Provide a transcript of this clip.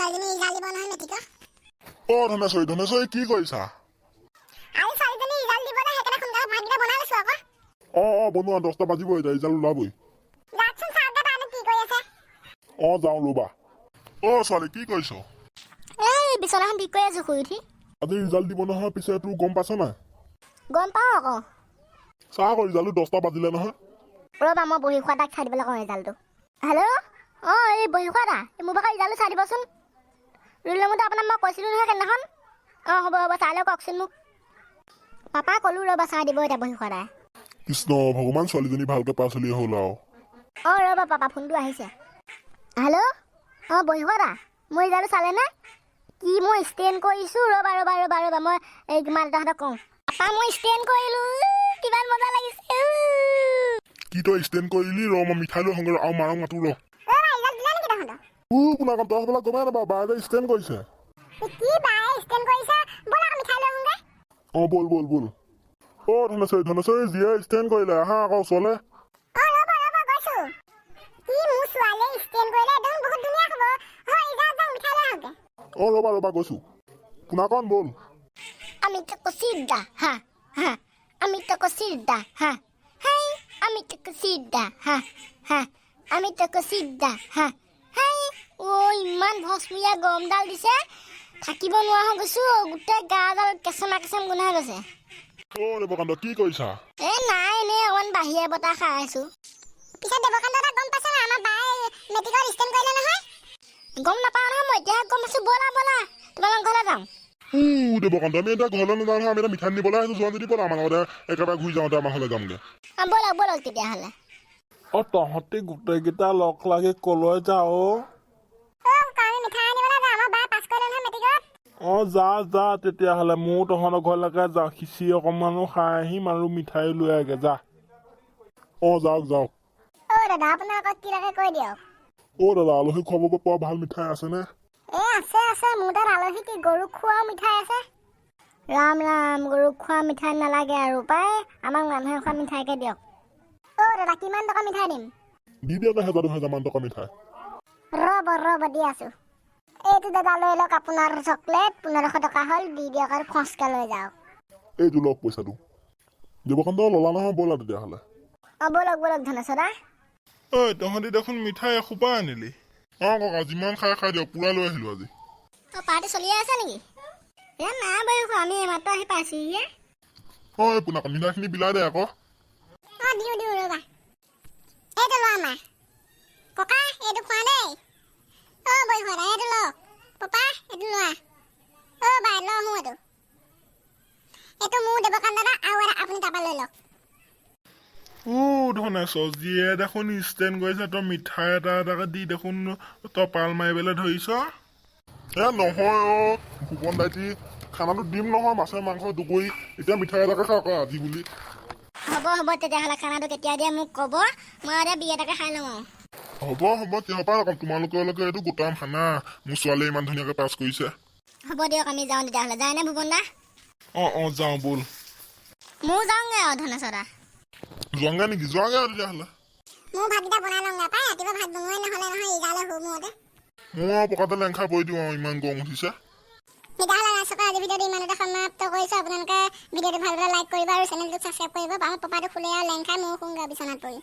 ছোৱালীজনী ৰিজাল্ট দিব নহয় মেট্ৰিকৰ। অ ধনেশ্বৰী, ধনেশ্বৰী, কি কৰিছা? আজি ছোৱালীজনী ৰিজাল্ট দিব যে, সেইকাৰণে সোনকালে ভাতকেইটা বনাই লৈছো আকৌ। অ, বনোৱা, 10টা বাজিব এতিয়া, ৰিজাল্ট ওলাবই। যাওকচোন, চাওকগে তাইনো কি কৰি আছে। অ, যাওঁ ৰ'বা। অ ছোৱালী, কি কৰিছ? এই বিচনাখন ঠিক কৰি আছো শুই উঠি। আজি ৰিজাল্ট দিব নহয়, পিছে তোৰ গম পাইছ নাই? গম পাওঁ আকৌ। চাহ আকৌ, ৰিজাল্টটো 10টা বাজিলে নহয়। ৰ'বা, মই বহি খোৱা দাক চাই দিবলৈ কওঁ ৰিজাল্টটো। হেল্ল', অঁ, এই বহি খোৱা দা, এই মোৰ ভাগৰ ৰিজাল্টটো চাই দিবচোন। ৰোল নম্বৰটো আপোনাক মই কৈছিলোঁ নহয় সেইদিনাখন। অঁ, হ'ব হ'ব, চাই লওক, কওকচোন মোক। পাপা ক'লোঁ, ৰ'বা, চাই দিব এতিয়া বহি খোৱা দাই। কৃষ্ণ ভগৱান, ছোৱালীজনী ভালকে পাছ হ'লেই হ'ল আৰু। অঁ, ৰ'বা পাপা, ফোনটো আহিছে। হেল্ল', অঁ, বহি খোৱা দা, মোৰ ৰিজাল্টটো চালেনে? কি মই ষ্টেণ্ড কৰিছোঁ? ৰ'বা ৰ'বা ৰ'বা ৰ'বা, মই এই মা দেউতাহঁতক কওঁ। পাপা, মই ষ্টেণ্ড কৰিলোঁ, কিমান মজা লাগিছে। কি তই ষ্টেণ্ড কৰিলি? ৰ, মই মিঠাই লৈ আহোঁগৈ আৰু মাৰক মাতো ৰ। ৰ'বা, ৰিজাল্ট দিলে নেকি তহঁতৰ? উ পোনাকণ, তই হ'বলা গমেই নাপাওঁ, বায়ে যে ষ্টেণ্ড কৰিছে। এ, কি বায়ে ষ্টেণ্ড কৰিছে? ব'ল আকৌ, মিঠাই লৈ আহোঁগৈ। অ, ব'ল ব'ল ব'ল। অ ধনেশ্বৰী, ধনেশ্বৰী, জীয়ে ষ্টেণ্ড কৰিলে, আহা আকৌ ওচৰলে। অ, ৰ'বা ৰ'বা, গৈছো। কি, মোৰ ছোৱালীয়ে ষ্টেণ্ড কৰিলে? একদম বহুত ধুনীয়া হ'ব হয়। যাওঁ যাওঁ, মিঠাই লৈ আহোঁগৈ। অ, ৰ'বা ৰ'বা, গৈছো। পোনাকণ, ব'ল। আমি তো সিদ্ধা হা হা, আমি তো সিদ্ধা হা হাই, আমি তো সিদ্ধা হা হা, আমি তো সিদ্ধা হা হাই। অ, ইমান ভস্মীয়া গৰমডাল দিছে, থাকিব নোৱাৰা হৈ গৈছো। গোটেই গাডাল কেঁচেমা কেঁচেম গোন্ধাই গৈছে। অ দেৱকান্ত, কি কৰিছা? এ নাই, এনেই অকণমান বাহিৰা বতাহ খাই আছো। পিছত দেৱকান্ত দা, গম পাইছে নাই, আমাৰ বায়ে মেট্ৰিকত ষ্টেণ্ড কৰিলে নহয়? গম নাপাওঁ নহয়, মই এতিয়াহে গম পাইছো। ব'লা ব'লা, তোমালোকৰ ঘৰলৈ যাওঁ। উ দেৱকান্ত, আমি এতিয়া ঘৰলৈ নাযাওঁ নহয়, আমি এতিয়া মিঠাই নিবলৈ আহিছো। যোৱা যদি ব'লা, আমাৰ লগতে একেবাৰে ঘূৰি যাওঁতে আমাৰ ঘৰলৈ যামগৈ। অ, ব'লক ব'লক তেতিয়াহ'লে। অ, তহঁতি গোটেইকেইটা লগ লাগি কলৈ যাৱ? অ ককা, আমি মিঠাই আনিবলৈ যাওঁ, আমাৰ বায়ে পাছ কৰিলে নহয় মেট্ৰিকত। অ, যা যা তেতিয়াহ'লে, ময়ো তহঁতৰ ঘৰলৈকে যাওঁ, খিচিৰি অকণমানো খাই আহিম আৰু মিঠাইও লৈ আহগে যা। অ, যাওক যাওক। অ দাদা, আপোনালোকক কি লাগে কৈ দিয়ক। অ দাদা, আলহী খুৱাব পৰা ভাল মিঠাই আছেনে? এ আছে আছে, মোৰ তাত আলহী কি গৰুক খোৱাও মিঠাই আছে। ৰাম ৰাম, গৰুক খোৱা মিঠাই নালাগে আৰু পাই, আমাক মানুহে খোৱা মিঠাইকে দিয়ক। অ দাদা, কিমান টকা মিঠাই দিম? দি দিয়ক 1000 2000মান টকা মিঠাই। ৰ'ব ৰ'ব, দি আছো। এইটো দাদা, লৈ লওক আপোনাৰ চকলেট, 1500 টকা হ'ল, দি দিয়ক আৰু ফচকে লৈ যাওক। এইটো লওক পইচাটো। দেৱকান্ত, ল'লা নহয়, ব'লা তেতিয়াহ'লে। অ, ব'লক ব'লক ধনেশ্বৰ দা। ঐ, তহঁতি দেখোন মিঠাই এসোপা আনিলি। অ ককা, যিমান খাই খাই দিয়ক, পুৰা লৈ আহিলো আজি। অ, পাৰ্টি চলিয়ে আছে নেকি? এ নাই বাৰু, আমি এইমাত্ৰ আহি পাইছোহিহে। অ এই পোনাকণ, মিঠাইখিনি বিলাই দে আকৌ। অ, দিওঁ দিওঁ, ৰ'বা। এইটো লোৱা মা। ককা, এইটো খোৱা দেই। অ বৈভদা, এইটো লওক। পপা, এইটো লোৱা। অ বাই, লওঁ এইটো। এইটো মোৰ, দেৱকান্ত দাদা, আৰু এটা আপুনি তাৰপৰা লৈ লওক। ও ধনেশ্বৰ, যিয়ে দেখোন ষ্টেণ্ড কৰিছে, তই মিঠাই এটা এটাকে দি দেখোন তপাল মাৰিবলৈ ধৰিছ। এ নহয় অ ভূপন দাইটি, খানাটো দিম নহয়, মাছে মাংস দুগৰি, এতিয়া মিঠাই এটাকে খাওক আৰু আজি বুলি। হ'ব হ'ব তেতিয়াহ'লে, খানাটো কেতিয়া দিয়ে মোক ক'ব, মই এতিয়া বিয়া এটাকে খাই লওঁ আৰু। হ'ব হ'ব, কিহৰ পৰা ৰকম তোমালোকলৈকে এইটো গোটাম খানা, মোৰ ছোৱালীয়ে ইমান ধুনীয়াকে পাছ কৰিছে। হ'ব দিয়ক, আমি যাওঁ তেতিয়াহ'লে। যায়নে ভূপন দা? অ, যাওঁ ব'ল। ময়ো যাওঁগৈ আৰু ধনেশ্বৰ দা। যোৱাগে নেকি? যোৱাগে আৰু তেতিয়াহ'লে। মোৰ ভাতকেইটা বনাই লওঁগৈ পাই, ৰাতিপুৱা ভাত বনোৱাই নহ'লে নহয় ইজালৈ হুমুতে। মই আৰু পকাতে লেংখাই পৰি দিওঁ আৰু, ইমান গৰম উঠিছে। তেতিয়াহ'লে ৰাইজসকল, আজি ভিডিঅ'টো ইমানতে সমাপ্ত কৰিছোঁ। আপোনালোকে ভিডিঅ'টো ভাল পালে লাইক কৰিব আৰু চেনেলটোক ছাবস্ক্ৰাইব কৰিব। আমাৰ পপাটো শুলে আৰু লেং খাই, ময়ো শুওঁগৈ বিচনাত পৰি।